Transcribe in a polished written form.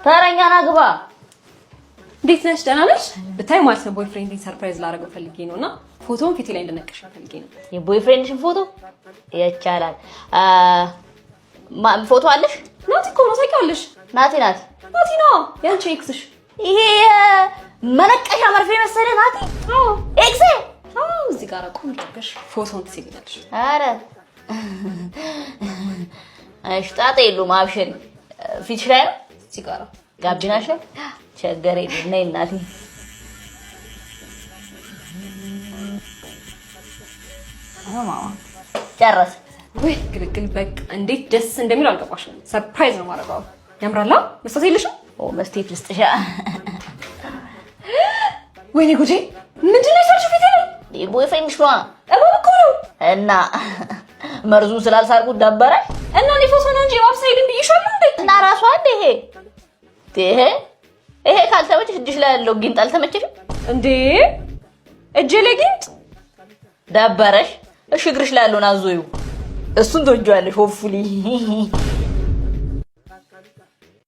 ተረኛ ና ግባ። እንዴት ነሽ? ደህና ነሽ? ብታይ ማለት ነው boyfriend ኤን surprise ላደርገው ፈልጌ ነው እና ፎቶውን ፊቴ ላይ እንድነቅሽ ፈልጌ ነው። የ boyfriend ሽን ፎቶ ይቻላል። ፎቶ አለሽ? ናቲ እኮ ነው፣ ታውቂዋለሽ። ናቲ ናቲ ናቲ ነው ያንቺ ex ሽ። ይሄ መነቀሻ መርፌ መሰለ ናቲ። አዎ። Ex ኤ? አዎ። እዚህ ጋር ቆንጆ አድርገሽ ፎቶውን ትስይኛለሽ። ኧረ እሺ፣ ጣጣ የለውም። አብሽሪ። ፊትሽ ላይ ነው? እዚህ ጋር። ጋቢናሽ ላይ ቸገር የለም። ነይ እናቴ። ጨረሰ። ወይ ግልግል! በቃ እንዴት ደስ እንደሚል አልገባሽም። Surprise ነው የማደርገው። ያምራላ። መስታወት የለሽም? ኦ፣ መስቴት ልስጥሻ። ወይኔ ጉዴ! ምንድን ነው የሳልሽው ፊቴ ላይ? Boyfriend ሽ ነዋ። እባብ እኮ ነው። እና መርዙን ስላልሳልኩት ደበረሽ? እና እኔ ፎቶ ነው እንጂ እባብ ሳይልም ብዬሻለሁ እንዴ? እና ራሷ አንድ ይሄ ይሄ ይሄ ካልተመቸሽ እጅሽ ላይ ያለው ጊንጥ አልተመቸሽም? እንዴ፣ እጄ ላይ ጊንጥ? ደበረሽ? እሺ፣ እግርሽ ላይ ያለውን አዞዩ እሱን ትወጂዋለሽ። Hopefully.